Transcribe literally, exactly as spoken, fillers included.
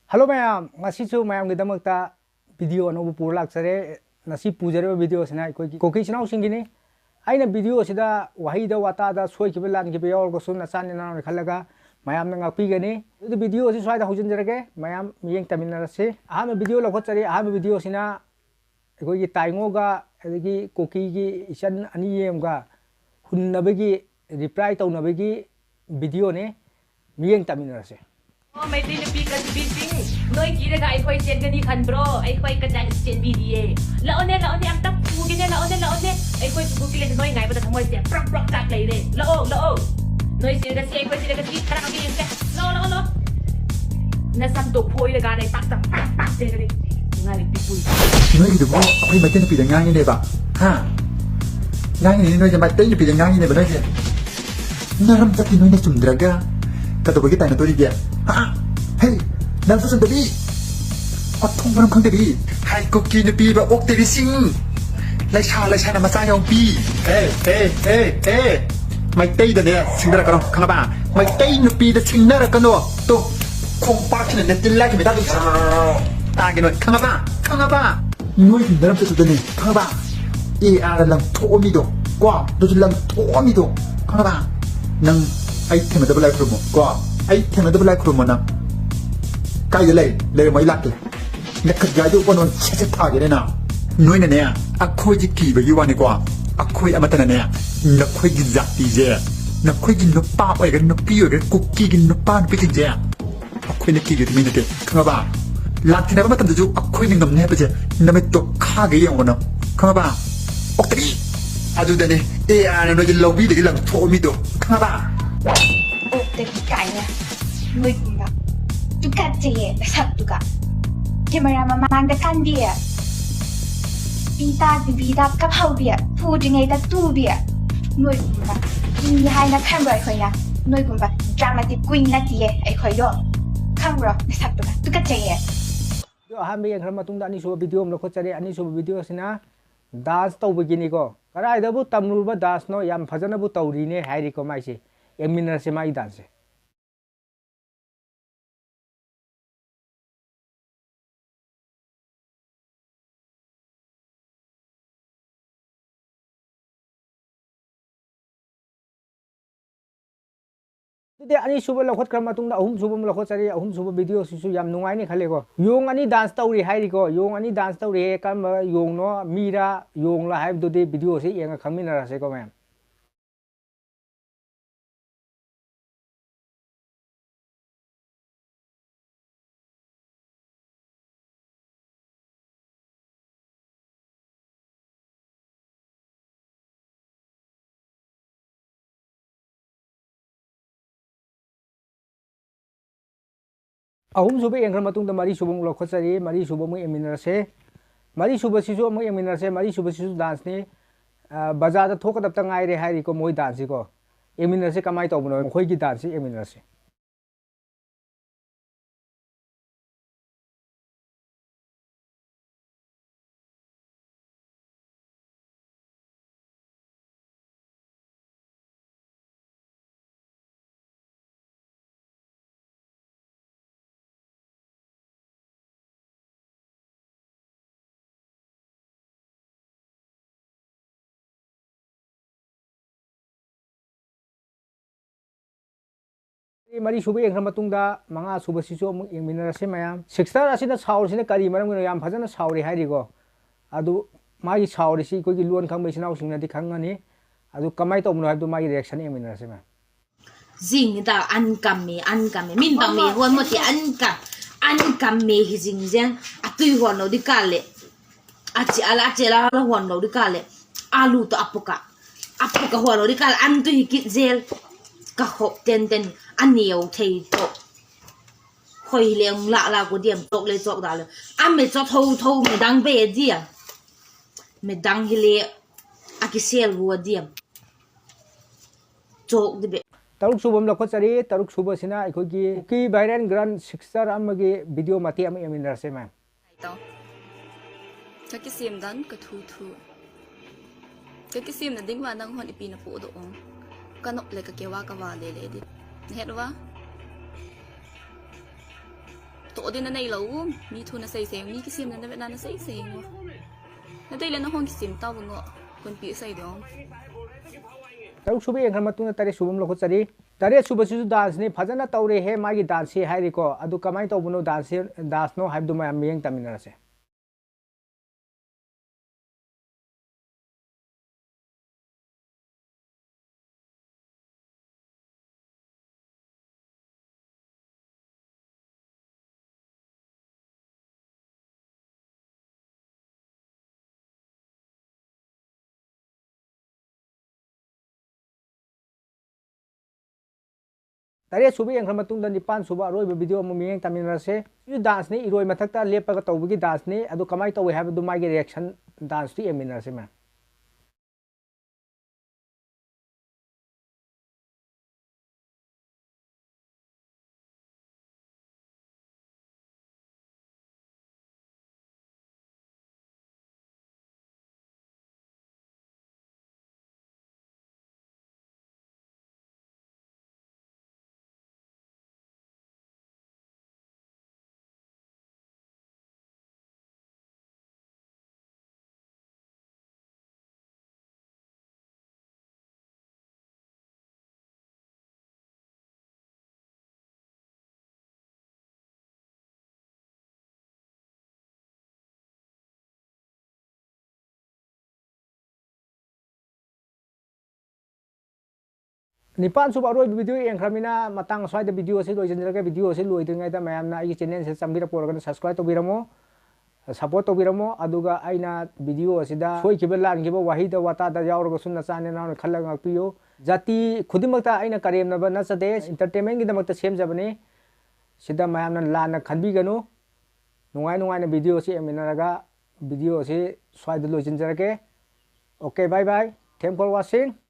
Hello ꯃꯌꯥꯝ, ꯉꯁꯤꯁꯨ ꯃꯌꯥꯝꯒꯤꯗꯃꯛꯇ video ꯑꯅꯧꯕ ꯄꯨꯔ ꯂꯥꯛꯆꯔꯦ꯫ ꯉꯁꯤ ꯄꯨꯖꯔꯤꯕ ꯚꯤꯗꯤꯑꯣꯁꯤꯅ ꯑꯩꯈꯣꯏꯒꯤ ꯀꯨꯀꯤ ꯏꯆꯤꯟ ꯏꯅꯥꯎꯁꯤꯡꯒꯤꯅꯤ꯫ ꯑꯩꯅ ꯚꯤꯗꯤꯑꯣꯁꯤꯗ ꯋꯥꯍꯩꯗ ꯋꯥꯇꯥꯗ ꯁꯣꯏꯈꯤꯕ ꯂꯥꯟꯈꯤꯕ ꯌꯥꯎꯔꯒꯁꯨ ꯅꯆꯥꯅꯤ ꯅꯅꯥꯎꯅꯤ ꯈꯜꯂꯒ ꯃꯌꯥꯝꯅ ꯉꯥꯛꯄꯤꯒꯅꯤ꯫ ꯑꯗꯨꯗꯤ ꯚꯤꯗꯤꯑꯣꯁꯤ ꯁ꯭ꯋꯥꯏꯗ ꯍꯧꯖꯤꯟꯖꯔꯒꯦ, ꯃꯌꯥꯝ ꯃꯤꯠꯌꯦꯡ ꯇꯝꯃꯤꯟꯅꯔꯁꯤ꯫ ꯑꯍꯥꯟꯕ ꯚꯤꯗꯤꯑꯣ ꯂꯧꯈꯠꯆꯔꯤ꯫ ꯑꯍꯥꯟꯕ ꯚꯤꯗꯤꯑꯣꯁꯤꯅ ꯑꯩꯈꯣꯏꯒꯤ ꯇꯥꯏꯉꯣꯒ ꯑꯗꯒꯤ ꯀꯨꯀꯤꯒꯤ ꯏꯆꯟ ꯑꯅꯤ ꯑꯃꯒ ꯍꯨꯟꯅꯕꯒꯤ, ꯔꯤꯄ꯭ꯂꯥꯏ ꯇꯧꯅꯕꯒꯤ ꯚꯤꯗꯤꯑꯣꯅꯤ꯫ ꯃꯤꯠꯌꯦꯡ ꯇꯥꯃꯤꯟꯅꯔꯁꯦ꯫ ꯑꯣ, ꯃꯩꯇꯩ ꯅꯨꯄꯤ ꯀꯟꯕꯤꯁꯤꯡ, ꯅꯣꯏ ꯀꯤꯔꯒ ꯑꯩꯈꯣꯏ ꯆꯦꯟꯒꯅꯤ ꯈꯟꯕ꯭ꯔꯣ? ꯑꯩꯈꯣꯏ ꯀꯗꯥꯏꯗ ꯆꯦꯟꯕꯤꯔꯤꯌꯦ? ꯂꯥꯛꯑꯣꯅꯦ, ꯂꯥꯛꯑꯣꯅꯦ, ꯑꯝꯇ ꯐꯨꯒꯦꯅꯦ, ꯂꯥꯛꯑꯣꯅꯦ, ꯂꯥꯛꯑꯣꯅꯦ꯫ ꯑꯩꯈꯣꯏ ꯄꯨꯄꯨ ꯀꯤꯂꯦꯟꯗ ꯅꯣꯏ ꯉꯥꯏꯕꯗ ꯊꯃꯣꯏꯁꯦ ꯄ꯭ꯔꯛ ꯄ꯭ꯔꯛ ꯆꯥꯛ ꯂꯩꯔꯦ꯫ ꯂꯥꯛꯑꯣ, ꯂꯥꯛꯑꯣ꯫ ꯅꯣꯏ ꯆꯦꯟꯒꯁꯤ, ꯑꯩꯈꯣꯏ ꯆꯦꯟꯒꯁꯤ, ꯈꯔ ꯑꯃ ꯌꯦꯡꯁꯦ꯫ ꯂꯥꯛꯑꯣ, ꯂꯥꯛꯑꯣ, ꯂꯥꯛꯑꯣ꯫ ꯅꯁꯝꯗꯣ ꯐꯣꯏꯔꯒ ꯂꯩꯄꯥꯛꯇ ꯄ꯭ꯔꯛ ꯄ꯭ꯔꯛ ꯆꯦꯟꯒꯅꯤ꯫ ꯉꯥꯔꯤ ꯄꯤꯛꯄꯨ꯫ ꯅꯣꯏꯒꯤꯗꯨꯕꯨ ꯑꯩꯈꯣꯏ ꯃꯩꯇꯩ ꯅꯨꯄꯤꯗ ꯉꯥꯡꯉꯤꯅꯦꯕ? ꯍꯥ? ꯉꯥꯡꯉꯤꯅꯦ ꯅꯣꯏꯁꯦ, ꯃꯩꯇꯩ ꯅꯨꯄꯤꯗ ꯉꯥꯡꯉꯤꯅꯦꯕ ꯅꯣꯏꯁꯦ? ꯅꯔꯝ ꯆꯠꯇꯤ ꯅꯣꯏꯅ ꯆꯨꯝꯗ꯭ꯔꯒ ꯀꯩꯗꯧꯕꯒꯤ ꯇꯥꯏꯅꯗꯣꯔꯤꯒꯦ? ꯍꯥ? ꯍꯦ, ꯅꯪꯁꯨ ꯆꯨꯝꯗꯕꯤ, ꯃꯊꯣꯡ ꯃꯔꯝ ꯈꯪꯗꯕꯤ꯫ ꯍꯥꯏ ꯀꯨꯀꯤ ꯅꯨꯄꯤꯕ ꯑꯣꯛꯇꯕꯤꯁꯤꯡ, ꯂꯩꯁꯥ ꯂꯩꯁꯥꯅ ꯃꯆꯥ ꯌꯥꯎꯕꯤ꯫ ꯑꯦ, ꯑꯦ, ꯑꯦ, ꯑꯦ, ꯃꯩꯇꯩꯗꯅꯦ ꯁꯤꯡꯅꯔꯛꯀꯅꯣ, ꯈꯪꯉꯕ? ꯃꯩꯇꯩ ꯅꯨꯄꯤꯗ ꯁꯤꯡꯅꯔꯛꯀꯅꯣ꯫ ꯇꯣ, ꯈꯣꯡꯄꯥꯛꯁꯤꯅ ꯅꯦꯠꯇꯤꯜ ꯂꯥꯏꯈꯤ ꯃꯩꯇꯥꯗꯨ ꯇꯥꯒꯦ ꯅꯣꯏ, ꯈꯪꯉꯕ? ꯈꯪꯉꯕ? ꯅꯣꯏ ꯅꯔꯝ ꯆꯠꯇꯨꯗꯅꯦ, ꯈꯪꯉꯕ? ꯑꯦ ꯑꯥꯔ ꯂꯪꯊꯣꯛꯑꯝꯃꯤꯗꯣ, ꯀꯣ? ꯑꯗꯨꯁꯨ ꯂꯪꯊꯣꯛꯑꯝꯃꯤꯗꯣ, ꯈꯪꯉꯕ? ꯅꯪ ꯑꯩ ꯊꯦꯡꯅꯗꯕ ꯂꯥꯏ ꯈꯨꯔꯨꯝꯃꯣ, ꯀꯣ? ꯑꯩ ꯊꯦꯡꯅꯗꯕ ꯂꯥꯏ ꯈꯨꯔꯨꯝꯃꯣ ꯅꯪ꯫ ꯀꯥꯏꯗ ꯂꯩ? ꯂꯩꯔꯝꯃꯣ, ꯑꯩ ꯂꯥꯛꯀꯦ꯫ ꯅꯈꯠ ꯌꯥꯏꯗꯣ ꯀꯣꯟꯅꯣ ꯁꯦꯠ ꯁꯦꯠ ꯊꯥꯒꯦꯅꯦ ꯅꯪ꯫ ꯅꯣꯏꯅꯅꯦ, ꯑꯩꯈꯣꯏꯁꯦ ꯀꯤꯕꯒꯤ ꯋꯥꯅꯤꯀꯣ, ꯑꯩꯈꯣꯏ ꯑꯃꯠꯇꯅꯅꯦ, ꯅꯈꯣꯏꯒꯤ ꯖꯥꯇꯤꯁꯦ, ꯅꯈꯣꯏꯒꯤ ꯅꯨꯄꯥ ꯑꯣꯏꯒꯦꯔꯥ ꯅꯨꯄꯤ ꯑꯣꯏꯒꯦꯔꯥ ꯀꯨꯀꯤꯒꯤ ꯅꯨꯄꯥ ꯅꯨꯄꯤꯁꯤꯡꯁꯦ ꯑꯩꯈꯣꯏꯅ ꯀꯤꯒꯗꯕ ꯃꯤ ꯅꯠꯇꯦ, ꯈꯪꯉꯕ? ꯂꯥꯟꯊꯦꯡꯅꯕ ꯃꯇꯝꯗꯁꯨ ꯑꯩꯈꯣꯏꯅ ꯉꯝꯅꯤ ꯍꯥꯏꯕꯁꯦ ꯅꯃꯤꯠꯇꯣ ꯈꯥꯒꯦ ꯌꯦꯡꯉꯣ ꯅꯪ, ꯈꯪꯉꯕ? ꯑꯣꯛꯇꯕꯤ! ꯑꯗꯨꯗꯅꯦ ꯑꯦ ꯑꯥꯔꯅ ꯅꯣꯏꯒꯤ ꯂꯧꯕꯤꯗꯒꯤ ꯂꯪꯊꯣꯛꯑꯝꯃꯤꯗꯣ, ꯈꯪꯉꯕ? ꯑꯣꯛꯇꯕꯤ ꯀꯥꯏꯅ, ꯅꯣꯏꯒꯨꯝꯕ꯫ ꯇꯨꯀꯠꯆꯩꯌꯦ ꯅꯁꯛꯇꯨꯒ꯫ ꯀꯦꯃꯦꯔꯥ ꯃꯃꯥꯡꯗ ꯀꯥꯟꯕꯤ, ꯄꯤ ꯇꯥ ꯇꯤꯚꯤꯗ ꯀꯞꯍꯧꯕꯤ, ꯐꯨꯗ꯭ꯔꯤꯉꯩꯗ ꯇꯨꯕꯤ꯫ ꯅꯣꯏꯒꯨꯝꯕ ꯃꯤ ꯍꯥꯏꯅ ꯈꯟꯕ꯭ꯔꯣ ꯑꯩꯈꯣꯏꯅ? ꯅꯣꯏꯒꯨꯝꯕ ꯗ꯭ꯔꯥꯃꯥꯇꯤꯛ ꯀ꯭ꯋꯤꯟ ꯅꯠꯇꯤꯌꯦ ꯑꯩꯈꯣꯏꯗꯣ꯫ ꯈꯪꯕ꯭ꯔꯣ ꯅꯁꯛꯇꯨꯒ? ꯇꯨꯀꯠꯆꯩꯌꯦ꯫ ꯚꯤꯗꯤꯑꯣ ꯑꯍꯥꯟꯕ ꯌꯦꯡꯈ꯭ꯔ ꯃꯇꯨꯡꯗ ꯑꯅꯤꯁꯨꯕ ꯚꯤꯗꯤꯑꯣ ꯑꯃ ꯂꯧꯈꯠꯆꯔꯤ꯫ ꯑꯅꯤꯁꯨꯕ ꯚꯤꯗꯤꯑꯣꯁꯤꯅ ꯗꯥꯟꯁ ꯇꯧꯕꯒꯤꯅꯤꯀꯣ꯫ ꯀꯗꯥꯏꯗꯕꯨ ꯇꯝꯂꯨꯕ ꯗꯥꯟꯁꯅꯣ, ꯌꯥꯝ ꯐꯖꯅꯕꯨ ꯇꯧꯔꯤꯅꯦ ꯍꯥꯏꯔꯤꯀꯣ ꯃꯥꯏꯁꯦ꯫ ꯌꯦꯡꯃꯤꯟꯅꯔꯁꯦ ꯃꯥꯒꯤ ꯗꯥꯟꯁꯁꯦ꯫ ꯑꯗꯨꯗꯤ ꯑꯅꯤꯁꯨꯕ ꯂꯧꯈꯠꯈ꯭ꯔ ꯃꯇꯨꯡꯗ ꯑꯍꯨꯝꯁꯨꯕ ꯑꯃ ꯂꯧꯈꯠꯆꯔꯤ꯫ ꯑꯍꯨꯝꯁꯨꯕ video ꯁꯤꯁꯨ ꯌꯥꯝ ꯅꯨꯡꯉꯥꯏꯅꯤ ꯈꯜꯂꯦꯀꯣ꯫ ꯌꯣꯡ ꯑꯅꯤ dance ꯇꯧꯔꯤ ꯍꯥꯏꯔꯤꯀꯣ꯫ ꯌꯣꯡ ꯑꯅꯤ dance ꯇꯧꯔꯤꯍꯦ꯫ ꯀꯔꯝꯕ ꯌꯣꯡꯅꯣ, ꯃꯤꯔꯥ ꯌꯣꯡꯂꯥ ꯍꯥꯏꯕꯗꯨꯗꯤ video ꯁꯤ ꯌꯦꯡꯉ ꯈꯪꯃꯤꯟꯅꯔꯁꯦꯀꯣ ꯃꯌꯥꯝ꯫ ꯑꯍꯨꯝꯁꯨꯕ ꯌꯦꯡꯈ꯭ꯔ ꯃꯇꯨꯡꯗ ꯃꯔꯤꯁꯨꯕ ꯑꯃꯨꯛ ꯂꯧꯈꯠꯆꯔꯤ꯫ ꯃꯔꯤꯁꯨꯕ ꯑꯃꯨꯛ ꯌꯦꯡꯃꯤꯟꯅꯔꯁꯦ꯫ ꯃꯔꯤꯁꯨꯕꯁꯤꯁꯨ ꯑꯃꯨꯛ ꯌꯦꯡꯃꯤꯟꯅꯔꯁꯦ꯫ ꯃꯔꯤꯁꯨꯕꯁꯤꯁꯨ dance ꯅꯤ꯫ ꯑ, ꯕꯖꯥꯔꯗ ꯊꯣꯛꯀꯗꯕꯇ ꯉꯥꯏꯔꯦ ꯍꯥꯏꯔꯤꯀꯣ ꯃꯣꯏ dance ꯁꯤꯀꯣ꯫ ꯌꯦꯡꯃꯤꯟꯅꯔꯁꯦ ꯀꯃꯥꯏꯅ ꯇꯧꯕꯅꯣ ꯃꯈꯣꯏꯒꯤ dance ꯁꯤ ꯌꯦꯡꯃꯤꯟꯅꯔꯁꯦ꯫ ꯃꯔꯤ ꯁꯨꯕ ꯌꯦꯡꯈ꯭ꯔ ꯃꯇꯨꯡꯗ ꯃꯉꯥ ꯁꯨꯕꯁꯤꯁꯨ ꯑꯃꯨꯛ ꯌꯦꯡꯃꯤꯟꯅꯔꯁꯤ ꯃꯌꯥꯝ꯫ Sister ꯑꯁꯤꯅ ꯁꯥꯎꯔꯤꯁꯤꯅ ꯀꯔꯤ ꯃꯔꯝꯒꯤꯅꯣ? ꯌꯥꯝ ꯐꯖꯅ ꯁꯥꯎꯔꯤ ꯍꯥꯏꯔꯤꯀꯣ꯫ ꯑꯗꯨ ꯃꯥꯒꯤ ꯁꯥꯎꯔꯤꯁꯤ ꯑꯩꯈꯣꯏꯒꯤ ꯂꯣꯟ ꯈꯪꯕ ꯏꯆꯤꯟ ꯏꯅꯥꯎꯁꯤꯡꯅꯗꯤ ꯈꯪꯉꯅꯤ꯫ ꯑꯗꯨ ꯀꯃꯥꯏꯅ ꯇꯧꯕꯅꯣ ꯍꯥꯏꯕꯗꯨ ꯃꯥꯒꯤ reaction ꯌꯦꯡꯃꯤꯟꯅꯔꯁꯤ ꯃꯌꯥꯝ꯫ Zing ni ta an kam me, an kam me. Min bang me huan mo ti an kam. An kam me hi zing zeng. A tui huan lo di ka le. A chi ala, a chi ala huan lo di ka le. A lu to a puka. A puka huan lo di ka le. An tui hi kit zel. Ka hop ten ten. A neo thei to. Hoi hi le ong la la ko diam chok le chok da le. A me chok tho tho me dang be diam. Me dang hi le a ki sel hu diam. ꯆꯣꯛ ꯗꯤꯕꯦ꯫ ꯇꯔꯨꯛ ꯁꯨꯕ ꯑꯃ ꯂꯧꯈꯠꯆꯔꯤ꯫ ꯇꯔꯨꯛ ꯁꯨꯕꯁꯤꯅ ꯑꯩꯈꯣꯏꯒꯤ ꯀꯨꯀꯤ viral girl sister ꯑꯃꯒꯤ video ꯃꯇꯦꯛ ꯑꯃ ꯌꯦꯡꯃꯤꯟꯅꯔꯁꯦ ꯃꯌꯥꯝ꯫ ꯇꯧ꯫ ꯀ ꯀ ꯁꯦꯝ ꯗꯟ ꯀ ꯊꯨ ꯊꯨ꯫ ꯀ ꯀ ꯁꯦꯝ ꯅ ꯗꯤꯡ ꯋꯥ ꯅꯪ ꯍꯣꯟ ꯏꯄꯤꯅ ꯄꯨ ꯗꯣ ꯎ꯫ ꯀ ꯅꯣꯛ ꯂꯦ ꯀ ꯀꯦ ꯋꯥ ꯀ ꯋꯥ ꯂꯦ ꯂꯦ ꯗꯤ꯫ ꯅ ꯍꯦꯠ ꯋꯥ꯫ ꯇꯣ ꯗꯤ ꯅ ꯅꯩ ꯂꯧ ꯎ꯫ ꯃꯤ ꯊꯨꯅ ꯁꯩ ꯁꯦꯡ꯫ ꯃꯤ ꯀ ꯁꯦꯝ ꯅ ꯅ ꯅ ꯁꯩ ꯁꯦꯡ ꯉꯣ꯫ ꯅ ꯇꯩ ꯂꯦ ꯅ ꯍꯣꯟ ꯀ ꯁꯦꯝ ꯇꯥꯎ ꯉꯣ꯫ ꯀꯨꯟ ꯄꯤ ꯁꯩ ꯗꯣ꯫ ꯇꯔꯨꯛ ꯁꯨꯕ ꯌꯦꯡꯈ꯭ꯔ ꯃꯇꯨꯡꯗ ꯇꯔꯦꯠ ꯁꯨꯕ ꯑꯃ ꯂꯧꯈꯠꯆꯔꯤ꯫ ꯇꯔꯦꯠ ꯁꯨꯕꯁꯤꯁꯨ dance ꯅꯤ, ꯐꯖꯅ ꯇꯧꯔꯦꯍꯦ ꯃꯥꯒꯤ dance ꯁꯤ ꯍꯥꯏꯔꯤꯀꯣ꯫ ꯑꯗꯨ ꯀꯃꯥꯏꯅ ꯇꯧꯕꯅꯣ dance ꯁꯤ, dance ꯅꯣ ꯍꯥꯏꯕꯗꯨ ꯃꯌꯥꯝ ꯃꯤꯠꯌꯦꯡ ꯇꯥꯃꯤꯟꯅꯔꯁꯦ꯫ ꯇꯔꯦꯠ ꯁꯨꯕ ꯌꯦꯡꯈ꯭ꯔ ꯃꯇꯨꯡꯗ ꯅꯤꯄꯥꯟ ꯁꯨꯕ ꯑꯔꯣꯏꯕ video ꯑꯃ ꯃꯤꯠꯌꯦꯡ ꯇꯥꯃꯤꯟꯅꯔꯁꯦ꯫ ꯁꯤꯁꯨ dance ꯅꯤ, ꯏꯔꯣꯏ ꯃꯊꯛꯇ ꯂꯦꯞꯄꯒ ꯇꯧꯕꯒꯤ dance ꯅꯤ꯫ ꯑꯗꯨ ꯀꯃꯥꯏꯅ ꯇꯧꯏ ꯍꯥꯏꯕꯗꯨ ꯃꯥꯒꯤ reaction dance ꯇꯨ ꯌꯦꯡꯃꯤꯟꯅꯔꯁꯦ ꯃꯌꯥꯝ꯫ ꯅꯤꯄꯥꯟ ꯁꯨꯕ ꯑꯔꯣꯏꯕ video ꯌꯦꯡꯈ꯭ꯔꯃꯤꯅ ꯃꯇꯥꯡ ꯑꯁ꯭ꯋꯥꯏꯗ video ꯑꯁꯤ ꯂꯣꯏꯁꯤꯟꯖꯔꯒꯦ꯫ Video ꯑꯁꯤ ꯂꯣꯏꯗ꯭ꯔꯤꯉꯩꯗ ꯃꯌꯥꯝꯅ ꯑꯩꯒꯤ channel ꯁꯤꯗ ꯆꯪꯕꯤꯔꯛꯄ ꯑꯣꯏꯔꯒꯅ subscribe ꯇꯧꯕꯤꯔꯝꯃꯣ, support ꯇꯧꯕꯤꯔꯝꯃꯣ꯫ ꯑꯗꯨꯒ ꯑꯩꯅ video ꯑꯁꯤꯗ ꯁꯣꯏꯈꯤꯕ ꯂꯥꯟꯈꯤꯕ ꯋꯥꯍꯩꯗ ꯋꯥꯇꯥꯗ ꯌꯥꯎꯔꯒꯁꯨ ꯅꯆꯥ ꯅꯅꯥꯎꯅ ꯈꯜꯂꯒ ꯉꯥꯛꯄꯤꯌꯨ꯫ ꯖꯥꯇꯤ ꯈꯨꯗꯤꯡꯃꯛꯇ ꯑꯩꯅ ꯀꯔꯦꯝꯅꯕ ꯅꯠꯆꯗꯦ, entertainment ꯒꯤꯗꯃꯛꯇ ꯁꯦꯝꯖꯕꯅꯤ꯫ ꯁꯤꯗ ꯃꯌꯥꯝꯅ ꯂꯥꯟꯅ ꯈꯟꯕꯤꯒꯅꯨ꯫ ꯅꯨꯡꯉꯥꯏ ꯅꯨꯡꯉꯥꯏꯅ video ꯑꯁꯤ ꯌꯦꯡꯃꯤꯟꯅꯔꯒ video ꯑꯁꯤ ꯁ꯭ꯋꯥꯏꯗ ꯂꯣꯏꯁꯤꯟꯖꯔꯒꯦ꯫ Okay, bye bye. Thanks for watching.